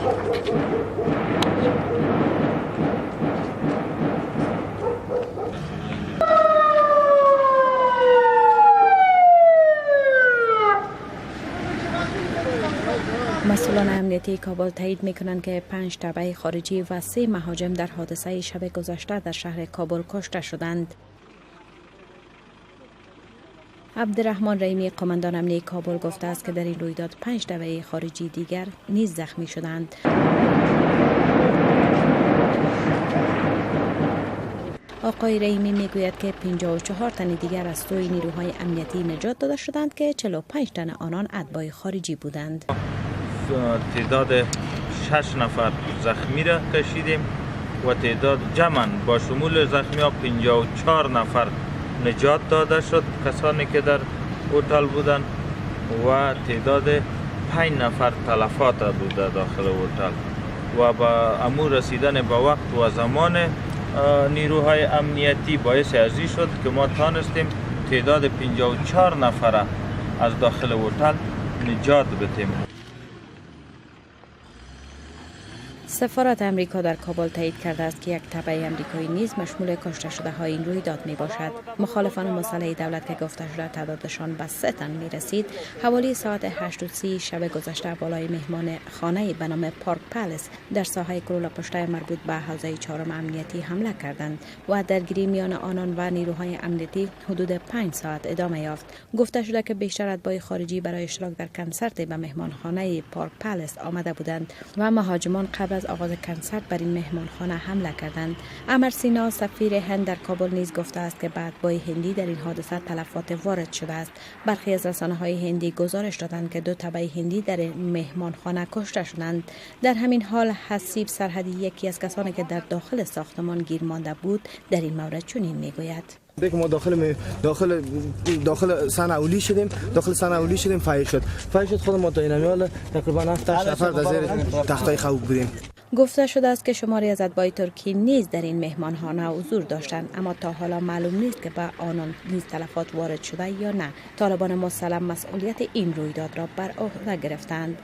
مسئولان امنیتی کابل تایید میکنند که 5 تبعه خارجی و 3 مهاجم در حادثه شب گذشته در شهر کابل کشته شدند. عبدالرحمن رحیمی، قماندان امنیتی کابل، گفته است که در این رویداد 5 تبعه خارجی دیگر نیز زخمی شدند. آقای رحیمی میگوید که 54 تن دیگر از سوی نیروهای امنیتی نجات داده شدند که 45 تن آنان اتباع خارجی بودند. تعداد 6 نفر زخمی را کشیدیم و تعداد جمعاً با شمول زخمی ها 54 نفر نجات داده شد، کسانی که در هتل بودند، و تعداد 5 نفر تلفات بوده داخل هتل و با امور رسیدن به وقت و زمان نیروهای امنیتی باعث ازی شد که ما تانستیم تعداد 54 نفر از داخل هتل نجات بدیم. سفارت امریکا در کابل تایید کرده است که یک تبعه امریکایی نیز مشمول کشته شده های این رویداد می باشد. مخالفان مسلح دولت که گفته شده تعدادشان به 3 تن می رسید، حوالی ساعت 8:30 شب گذشته بالای مهمان خانه به نام پارک پالس در ساحه کرولا پشته مربوط به حوزه 4 امنیتی حمله کردند و درگیری میان آنان و نیروهای امنیتی حدود 5 ساعت ادامه یافت. گفته شده که بیشتر اتباع خارجی برای اشتراک در کنسرت به مهمانخانه پارک پالس آمده بودند و مهاجمان قبل از آغاز کنسرت بر این مهمانخانه حمله کردند. امر سینا، سفیر هند در کابل، نیز گفته است که به اتباع هندی در این حادثه تلفات وارد شده است. برخی از رسانه های هندی گزارش دادند که 2 تبعه هندی در مهمانخانه کشته شدند. در همین حال حسیب سرحدی، یکی از کسانی که در داخل ساختمان گیر مانده بود، در این مورد چنین میگوید: ما داخل داخل داخل صحن اولی شدیم، داخل صحن اولی شدیم، fire شد، fire شد. خود ما تا این تقریبا 7 نفر در زیر تختای خواب بودیم. گفته شده است که شماری از اتباع ترکی نیز در این مهمانخانه حضور داشتند، اما تا حالا معلوم نیست که به آنان نیز تلفات وارد شده یا نه. طالبان مسلح مسئولیت این رویداد را بر عهده گرفتند.